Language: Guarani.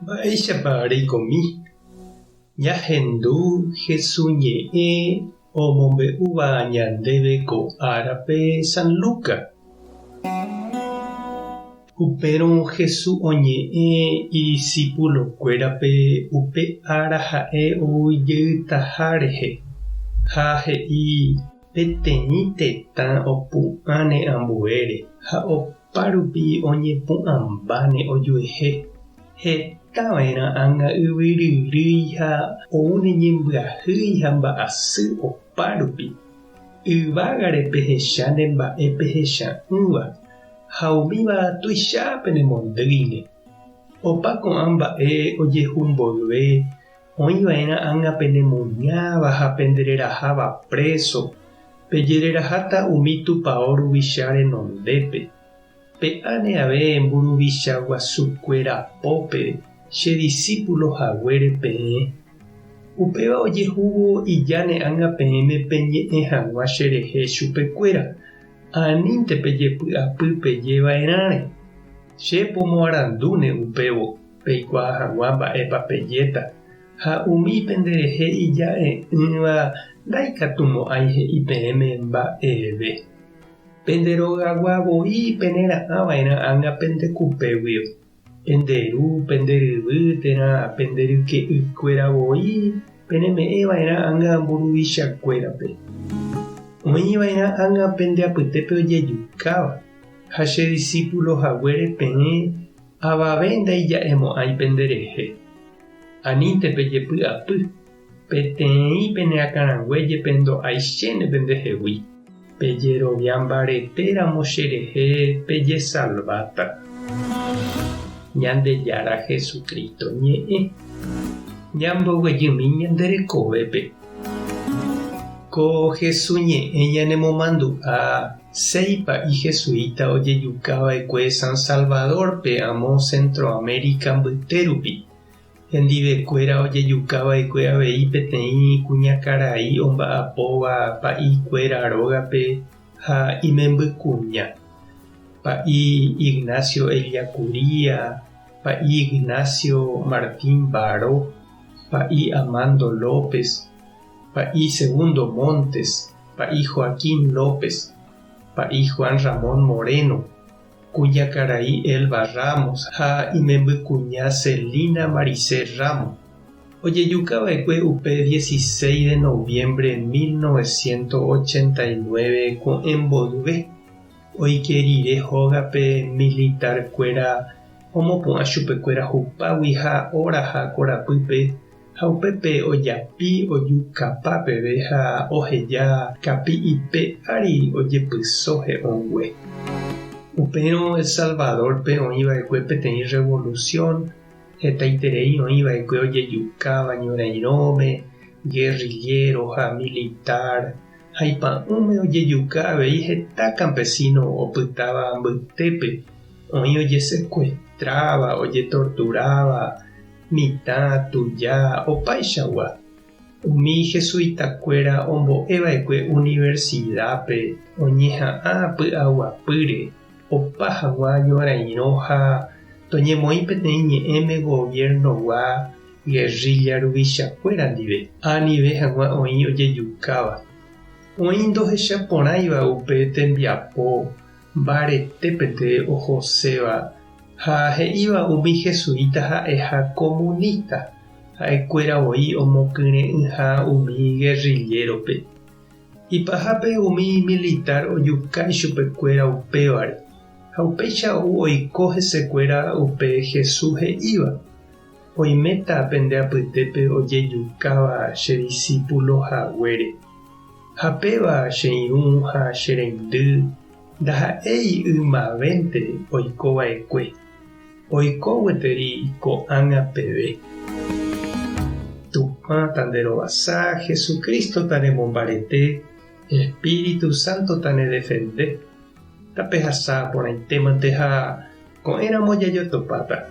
Mba'éichapa reikomi? Ñahendu Hesu ñe'ẽ omombe'úva ñandéve ko árape San Luca. Upérõ Hesu oñe'ẽ idisípulokuérape upe ára ha'e oujeytaha rehe, ha he'i peteĩ tetã opu'ãne ambuére ha opárupi oñepu'ãmbáne ojuehe. Heta va'erã ág̃a yvy ryrýi ha oúne ñembyahýi ha mba'asy opárupi. Yvágare pehecháne mba'e pehecha'ỹva, ha umíva tuicha penemondýine. Opa ko'ã mba'e ojehu mboyve, oĩ va'erã ág̃a penemuñáva ha pendereraháva préso, pejereraháta umi tupao ruvicha renondépe. Pe'áne ave mburuvicha guasukuéra pópe che disípulo haguére peẽ. Upéva ojehúvo ijáne ág̃a peẽme peñe'ẽ hag̃ua cherehe chupekuéra, anínte pejepy'apy peje va'erãre. Che pomoarandúne upévo, peikuaa hag̃ua mba'épa pejéta, ha umi penderehe ija'e'ỹva ndaikatumo'ãi he'i peẽme mba'eve. Pende rogagua voi penera'ã va'erã ág̃a pende kupéguio. Pende ru, pende ryvy térã pende ryke'ykuéra voi peneme'ẽ va'erã ág̃a mburuvichakuérape. Oĩ va'erã ág̃a pende apytépe ojejukáva, ha che disípulo haguére peẽ avave ndaija'emo'ãi penderehe. Anínte pejepy'apy. Peteĩ pene akãrangue jepe ndo'aichéne pendehegui. Pejerovia mbarete ramo cherehe pejesalváta. Ñandejára Jesucristo ñe'ẽ. Ñamboguejymi ñande rekovépe. Ko Hesu ñe'ẽ ñanemomandu'a séi pa'i jesuita ojejukava'ekue San Salvador-pe amo Centroamérica mbyte rupi. Hendivekuéra ojejukava'ekue avei peteĩ kuñakarai omba'apóva pa'ikuéra rógape ha imembykuña, pa'i Ignacio Ellacuría, pa'i Ignacio Martín Baró, pa'i Amando López, pa'i Segundo Montes, pa'i Joaquín López, pa'i Juan Ramón Moreno. Kuñakarai Elba Ramos ha imembykuña Celina Maricel Ramos, ojejukava'ekue upe 16 de noviembre 1989 ko'ẽ mboyve, oike rire hógape militar-kuéra omopu'ã chupekuéra hupágui ha oraha korapýpe ha upépe ojapi ojukapa peve ha oheja kapi'ipe ári ojepyso he'õngue. Upérõ El Salvador-pe oĩva'ekue peteĩ revolución, hetaiterei oĩva'ekue ojejukáva ñorairõme, guerrillero ha militar, ha ipa'ũme ojejuka avei heta campesino opytáva mbytépe, oĩ ojesecuestráva, ojetorturáva, Mitã, tuja, opaichagua. Umi jesuitakuéra ombo'eva'ekue universidápe oñeha'ã py'aguapýre opa hag̃ua ñorairõ ha toñemoĩ peteĩ ñe'ẽme gobierno-gua guerrilla ruvichakuéra ndive, anive hag̃ua oĩ ojejukáva. Oĩ ndohechaporãiva upe tembiapo mbaretépente ohoséva ha he'íva umi jesuita ha'eha comunista, ha'ekuéra voi omokyre'ỹha umi guerrillérope. Ipahápe umi militar ojuka ichupekuéra upévare, ha upéicha ou oiko hesekuéra upe Jesús he'íva, Oiméta pende apytépe ojejukáva che disípulo haguére. Ha péva che irũ ha che reindy ndaha'éi ymavénte oiko va'ekue, oiko gueteri ko'ág̃a peve. Tupã tanderovasa, Jesucristo tanemombarete, Espíritu Santo tanedefende. Tapehasa porãitémante ha ko'ẽramo jajotopáta.